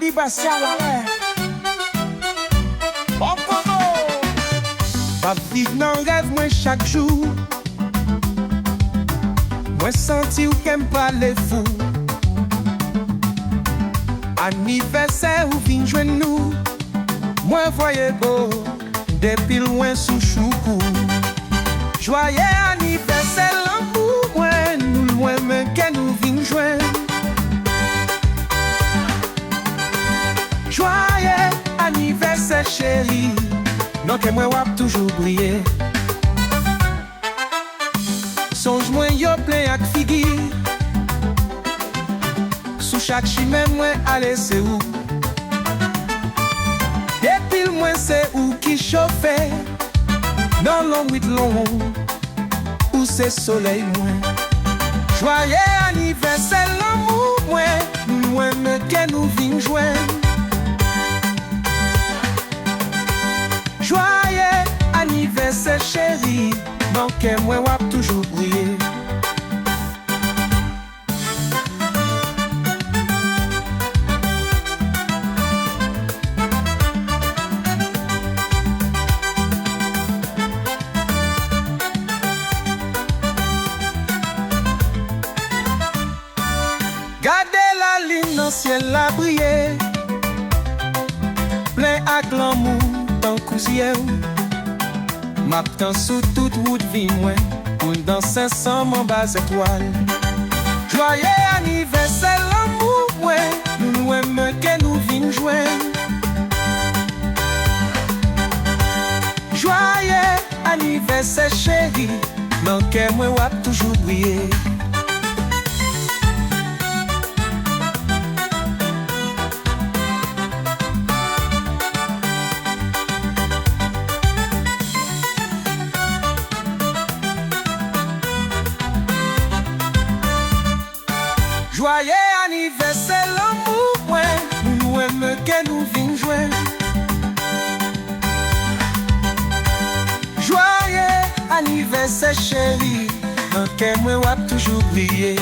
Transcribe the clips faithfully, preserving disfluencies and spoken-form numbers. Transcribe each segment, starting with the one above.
Li pa sa la wè. Bon koko. M ap viv nan rèv mwen chak jou. Mwen santi w kè m prale fou. Anivèsè ou vin jwenn nou. Mwen voye bo depi lwen sou choukou. Jwaye anivèsè lanmou mwen, nou lwen men kè nou vin jwenn. Jwaye anivèsè cheri, nan kè mwen w ap toujou briye. Sonj mwen yo plen ak figi. Sou chak chimen mwen ale se ou. Depi lwen se ou ki chofe. Nan lonbrit lonbron, ou se solèy mwen. Jwaye anivèsè lanmou mwen, nou lwen men kè nou vin jwenn. Jwaye anivèsè cheri, nan kè mwen w ap toujou briye. Gade lalin nan syèl la briye, plen ak lanmou tankou zye w. M ap tan sou tout wout vi mwen, pou n danse ansanm anba zetwal. Jwaye anivèsè lanmou mwen, nou lwen men kè nou vin jwenn. Jwaye anivèsè cheri, nan kè mwen w ap toujou briye. Jwaye anivèsè lanmou mwen, nou lwen men kè nou vin jwenn. Jwaye anivèsè cheri, nan kè mwen w ap toujou briye.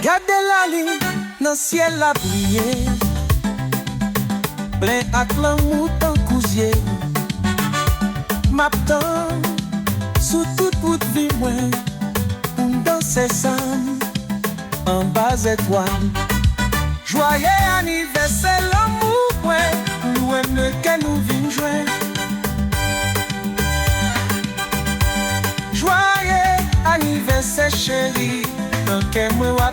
Gade lalin nan syèl la briye, plen ak lanmou tankou zye w. M ap tan sou tout wout vi mwen, pou n danse ansanm anba zetwal. Jwaye anivèsè lanmou mwen, nou lwen men kè nou vin jwenn. Jwaye anivèsè cheri, nan kè mwen w ap